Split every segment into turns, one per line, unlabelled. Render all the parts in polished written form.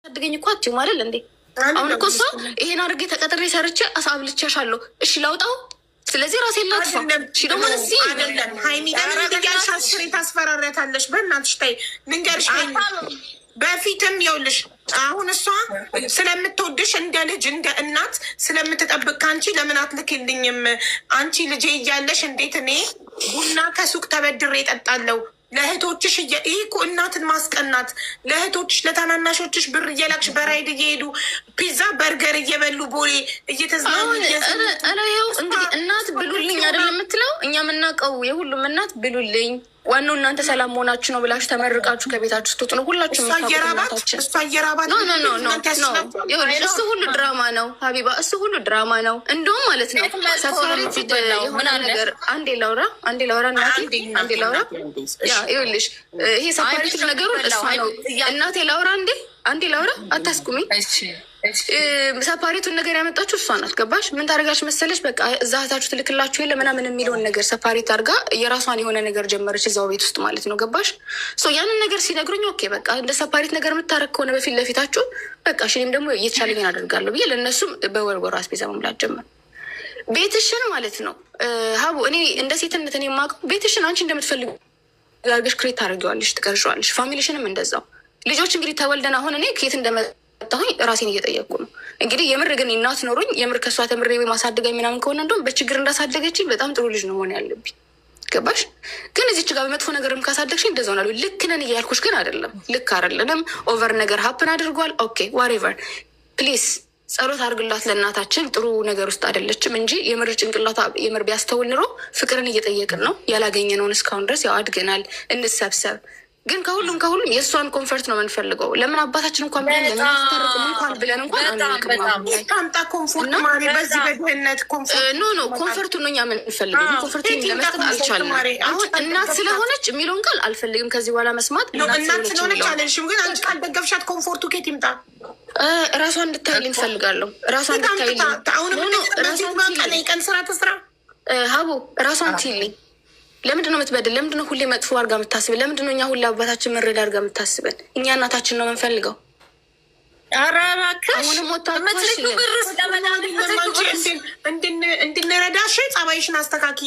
አድገኝ እኮ አትይውም አይደል እንዴ? አሁን እኮ እሷ ይሄን አድርጌ ተቀጥሬ ሰርቼ አሳብልቼሻለሁ። እሺ ላውጣው፣ ስለዚህ ራሴን ላጥፋ። እሺ ደግሞ እዚህ
አይደለም ሀይሚ፣ ለምን እያልሽ አስሬ ታስፈራሪያታለሽ? በእናትሽ ተይ፣ ልንገርሽ ሀይሚ፣ በፊትም ይኸውልሽ አሁን እሷ ስለምትወድሽ እንደ ልጅ እንደ እናት ስለምትጠብቅ ከአንቺ ለምን አትልክልኝም? አንቺ ልጄ እያለሽ እንዴት እኔ ቡና ከሱቅ ተበድሬ እጠጣለሁ? ለእህቶችሽ፣ ይህ እኮ እናትን ማስቀናት፣ ለእህቶችሽ ለታናናሾችሽ ብር እየላክሽ በራይድ እየሄዱ ፒዛ በርገር እየበሉ ቦሌ እየተዝናኑ
ኧረ ይኸው እንግዲህ እናት ብሉልኝ አይደል የምትለው? እኛ የምናውቀው የሁሉም እናት ብሉልኝ፣ ዋናው እናንተ ሰላም መሆናችሁ ነው ብላችሁ ተመርቃችሁ ከቤታችሁ ስትወጡ ነው ሁላችሁ።
እሷ እየራባት፣ እሷ እየራባት።
No, no, no, no, no፣ እሱ ሁሉ ድራማ ነው ሀቢባ፣ እሱ ሁሉ ድራማ ነው። እንደውም ማለት ነው separate የሆነ ነገር፣ አንዴ ላውራ፣ አንዴ ላውራ፣ እናቴ አንዴ ላውራ። Yeah፣ ይኸውልሽ ይሄ separate ነገሩን እሷ ነው፣ እናቴ ላውራ፣ እንዴ አንዴ ላውራ፣ አታስቁሚ። Separate ኡን ነገር ያመጣችሁ እሷ ናት። ገባሽ? ምን ታደርጋች መሰለች? በቃ እዛ እህታችሁ ትልክላችሁ የለ ምናምን የሚለውን ነገር separate አድርጋ የራሷን የሆነ ነገር ጀመረች እዛው ቤት ውስጥ ማለት ነው። ገባሽ? So ያንን ነገር ሲነግሩኝ okay በቃ እንደ separate ነገር የምታረግ ከሆነ በፊት ለፊታችሁ በቃ እሺ፣ እኔም ደግሞ እየተቻለኝን አደርጋለሁ ብዬ ለእነሱም በወር ወር አስቤዛ መሙላት ጀመር። ቤትሽን ማለት ነው ሀቡ፣ እኔ እንደ ሴትነት እኔ የማውቀው ቤትሽን አንቺ እንደምትፈልግ አድርገሽ create ታደርጊዋለሽ፣ ትቀርጫዋለሽ። Family ሽንም እንደዛው። ልጆች እንግዲህ ተወልደን አሁን እኔ ከየት እንደመጣሁኝ ራሴን እየጠየቅኩ ነው። እንግዲህ የምር ግን እናት ኖሮኝ የምር ከእሷ ተምሬ ወይ ማሳደጋኝ ምናምን ከሆነ እንደውም በችግር እንዳሳደገችኝ በጣም ጥሩ ልጅ ነው መሆን ያለብኝ። ገባሽ? ግን እዚች ጋር በመጥፎ ነገርም ካሳደግሽኝ እንደዛው ነው። ልክ ነን እያልኩሽ ግን አይደለም። ልክ አይደለንም። Over ነገር happen አድርጓል። Okay, whatever, please ጸሎት አድርግላት ለእናታችን። ጥሩ ነገር ውስጥ አይደለችም እንጂ የምር ጭንቅላቷ የምር ቢያስተውል ኑሮ ፍቅርን እየጠየቅን ነው ያላገኘነውን እስካሁን ድረስ ያው አድገናል፣ እንሰብሰብ። ግን ከሁሉም ከሁሉም የእሷን comfort ነው የምንፈልገው። ለምን አባታችን እንኳን ብለን ለምን አስታርቅም እንኳን ብለን እንኳን አንልቅም። አሁን ላይ
ታምጣ comfort ማሪ፣ በዚህ በድህነት comfort
No, comfort ኡ ነው እኛ የምንፈልገው። Comfort ኡን ለመስጠት አልቻልንም። አሁን እናት ስለሆነች የሚለውን ቃል አልፈልግም ከዚህ በኋላ መስማት።
እናት ስለሆነች አለልሽም፣ ግን አንቺ ካልደገፍሻት comfort ኡ ኬት ይምጣ?
ራሷን እንድታይልኝ እፈልጋለሁ። ራሷን እንድታይልኝ።
አሁንም ቀን ስራ ትስራ።
ሀቡ፣ ራሷን ትይልኝ። ለምንድን ነው የምትበድል? ለምንድን ነው ሁሌ መጥፎ አድርጋ የምታስበን? ለምንድን ነው እኛ ሁሌ አባታችን መረዳ አድርጋ የምታስበን? እኛ እናታችን ነው የምንፈልገው።
ኧረ እባክሽ።
አሁንም ወጥታ
የምትልኪው ብር
እንድንረዳሽ ጸባይሽን አስተካኪ።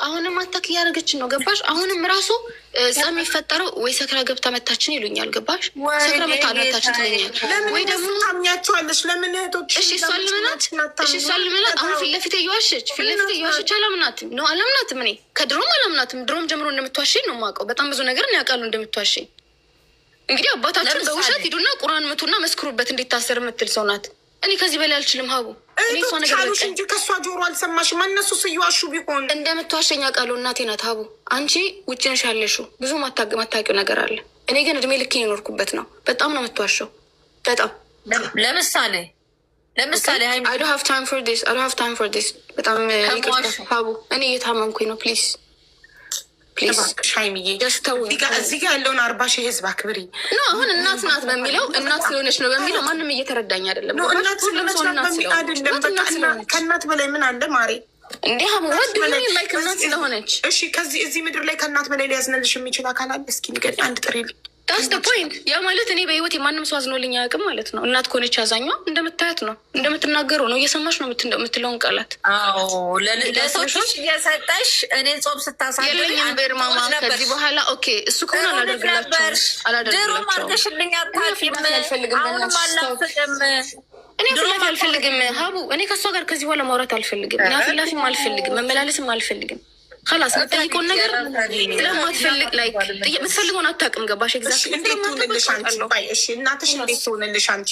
አሁንም attack እያደረገችን ነው። ገባሽ? አሁንም ራሱ ጸብ የሚፈጠረው ወይ ሰክራ ገብታ መታችን ይሉኛል። ገባሽ? ሰክራ መታ መታችን ትለኛል። ወይ ደግሞ
ታምኛቸዋለሽ? ለምን እህቶች
እሺ እሷን ልመናት? እሺ እሷን ልመናት? አሁን ፊት ለፊት እየዋሸች፣ ፊት ለፊት እየዋሸች አላምናትም ነው፣ አላምናትም። እኔ ከድሮም አላምናትም። ድሮም ጀምሮ እንደምትዋሸኝ ነው የማውቀው። በጣም ብዙ ነገር ነው ያውቃሉ እንደምትዋሸኝ። እንግዲህ አባታችን በውሸት ሂዱና ቁርአን ምቱና መስክሩበት እንዲታሰር የምትል ሰው ናት። እኔ ከዚህ በላይ አልችልም። ሀቡ፣ እኔ እሷ ነገር
አሉሽ እንጂ ከእሷ ጆሮ አልሰማሽም። እነሱ ስየዋሹ ቢሆን
እንደምትዋሸኝ አውቃለሁ። እናቴ ናት። ሀቡ፣ አንቺ ውጭ ነሽ ያለሽው፣ ብዙ ማታውቂው ነገር አለ። እኔ ግን እድሜ ልኬን የኖርኩበት ነው። በጣም ነው የምትዋሸው። በጣም።
ለምሳሌ
I don't have time for this. I don't have time for this። በጣም ይቅርታ ሀቡ፣ እኔ እየታመምኩኝ ነው። Please, please.
እባክሽ ሀይሚዬ፣ እዚህ ጋ ያለውን 40,000 ህዝብ አክብሪ።
No፣ አሁን እናት ናት በሚለው፣ እናት ስለሆነች ነው በሚለው ማንም እየተረዳኝ አይደለም።
እናት
ሁሉም ሰው እናት
ስለሆነች አይደለም።
ስለሆነች
ከእናት በላይ ምን አለ ማሬ?
እንዲህ ሀቡ፣ what do you mean, like እናት ስለሆነች?
እሺ ከዚህ እዚህ ምድር ላይ ከእናት በላይ ሊያዝንልሽ የሚችል አካል አለ? እስኪ ንገሪኝ፣ አንድ ጥሪልኝ።
That's the point። ያ ማለት እኔ በህይወት የማንም ሰው አዝኖልኝ አያውቅም ማለት ነው። እናት ከሆነች አዛኟ እንደምታያት ነው፣ እንደምትናገረው ነው፣ እየሰማች ነው የምትለውን ቃላት።
ለሰዎች እየሰጠሽ እኔን ጾም ስታሳድሪ
የለኝም ብር ማማ ከዚህ በኋላ። Okay፣ እሱ ከሆነ አላደርግላቸውም።
ድሮም
አላደርግላቸውም።
አድርገሽልኝ አታውቂም።
አልፈልግም።
አሁንም አልናፍቅም።
እኔ አፍላፊ አልፈልግም ሀቡ። እኔ ከእሷ ጋር ከዚህ በኋላ ማውራት አልፈልግም። እኔ አፍላፊም አልፈልግም፣ መመላለስም አልፈልግም። خلاص የምጠይቀውን ነገር ስለማትፈልግ like የምትፈልገውን አታውቅም። ገባሽ? Exactly.
እንዴት ትሆንልሽ አንቺ? ቆይ እሺ፣ እናትሽ እንዴት ትሆንልሽ አንቺ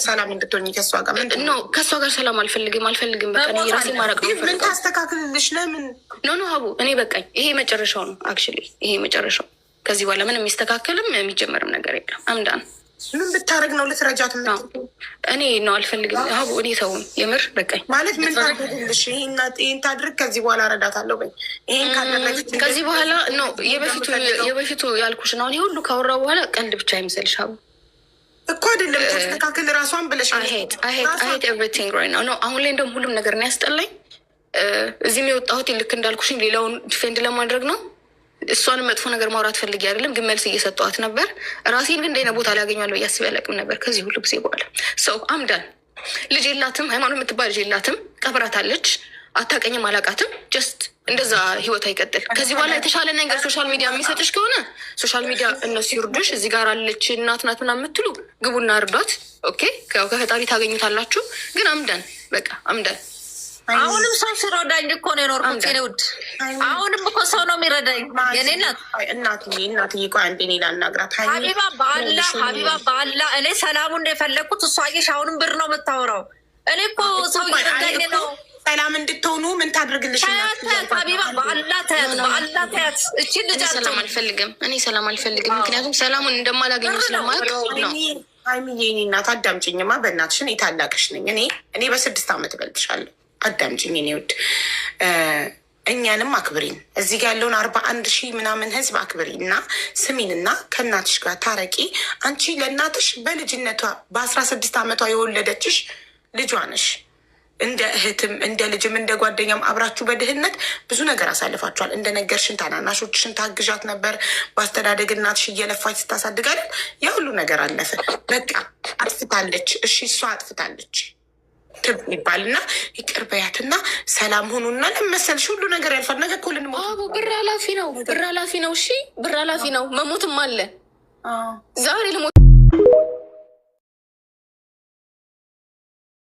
ሰላም እንድትሆኝ ከእሷ ጋር ምንድን
No፣ ከእሷ ጋር ሰላም አልፈልግም፣ አልፈልግም። በቃ እኔ ራሴ ማድረግ ነው
ምን
የምፈልገው።
ታስተካክልልሽ? ለምን?
No, no ሀቡ፣ እኔ በቃኝ። ይሄ መጨረሻው ነው። Actually ይሄ መጨረሻው። ከዚህ በኋላ ምንም የሚስተካከልም የሚጀመርም ነገር የለም። I'm done.
ምን ብታደርግ ነው ልትረጃት የምትችይው?
እኔ ነው አልፈልግም ሀቡ፣ እኔ ተውኝ፣ የምር በቃኝ።
ማለት ምን ታድርግልሽ? ይሄን ታድርግ፣ ከዚህ በኋላ እረዳታለሁ በይ። ይሄን ካደረገች
ከዚህ በኋላ ነው የበፊቱ ያልኩሽ ነው። አሁን ይሄ ሁሉ ካወራው በኋላ ቀልድ ብቻ አይምሰልሽ ሀቡ።
እኮ አይደለም፣ ታስተካክል ራሷን ብለሽ
I hate everything right now። አሁን ላይ እንደውም ሁሉም ነገር ነው ያስጠላኝ። እዚህም የወጣሁት ልክ እንዳልኩሽኝ ሌላውን defend ለማድረግ ነው። እሷን መጥፎ ነገር ማውራት ፈልጌ አይደለም፣ ግን መልስ እየሰጠኋት ነበር። ራሴን ግን እንደዚህ ቦታ ላይ አገኘዋለሁ ብዬ አስቤ አላውቅም ነበር። ከዚህ ሁሉ ጊዜ በኋላ so I'm done። ልጅ የላትም፣ ሃይማኖት የምትባል ልጅ የላትም፣ ቀብራታለች። አታቀኝም፣ አላቃትም። Just እንደዛ ህይወት አይቀጥል። ከዚህ በኋላ የተሻለ ነገር social media የሚሰጥሽ ከሆነ social media እነሱ ይርዱሽ። እዚህ ጋር አለች እናት ናት ምናምን የምትሉ ግቡና እርዷት። Okay፣ ያው ከፈጣሪ ታገኙታላችሁ። ግን I'm done፣ በቃ I'm done።
አሁንም ሰው ሲረዳኝ እኮ ነው የኖርኩት። የኔ ውድ አሁንም እኮ ሰው ነው የሚረዳኝ። የኔ እናት።
እናትዬ፣ እናትዬ፣ ቆይ አንዴ እኔ ላናግራት።
ሀቢባ በአላ፣ ሀቢባ በአላ፣ እኔ ሰላሙን ነው የፈለግኩት። እሷ አየሽ አሁንም ብር ነው የምታወራው። እኔ እኮ ሰው እየረዳኝ ነው።
ሰላም እንድትሆኑ ምን ታድርግልሽ?
ተያት፣ ተያት ሀቢባ፣ በአላ ተያት፣ በአላ ተያት። እቺን ልጅ
እኔ ሰላም አልፈልግም። እኔ ሰላም አልፈልግም። ምክንያቱም ሰላሙን እንደማላገኘው ስለማውቅ ነው።
ሀይሚዬ፣ የእኔ እናት አዳምጪኝማ፣ በእናትሽ፣ እኔ ታላቅሽ ነኝ። እኔ በ6 ዓመት እበልጥሻለሁ። አዳምጪኝ የእኔ ውድ፣ እኛንም አክብሪን። እዚህ ጋር ያለውን 41,000 ምናምን ህዝብ አክብሪ እና ስሚን እና ከእናትሽ ጋር ታረቂ። አንቺ ለእናትሽ በልጅነቷ በ16 ዓመቷ የወለደችሽ ልጇ ነሽ። እንደ እህትም እንደ ልጅም እንደ ጓደኛም አብራችሁ በድህነት ብዙ ነገር አሳልፋችኋል። እንደ ነገርሽን ታናናሾችሽን ታግዣት ነበር። በአስተዳደግ እናትሽ እየለፋች ስታሳድግ አይደል? ያ ሁሉ ነገር አለፈ። በቃ አጥፍታለች። እሺ፣ እሷ አጥፍታለች ይባልና ይቅር በያትና ሰላም ሁኑና ለመሰልሽ ሁሉ ነገር ያልፋል። ነገ እኮ ልንሞት
አቦ ብር ኃላፊ ነው። ብር ኃላፊ ነው። እሺ፣ ብር ኃላፊ ነው። መሞትም አለ። ዛሬ ልሞት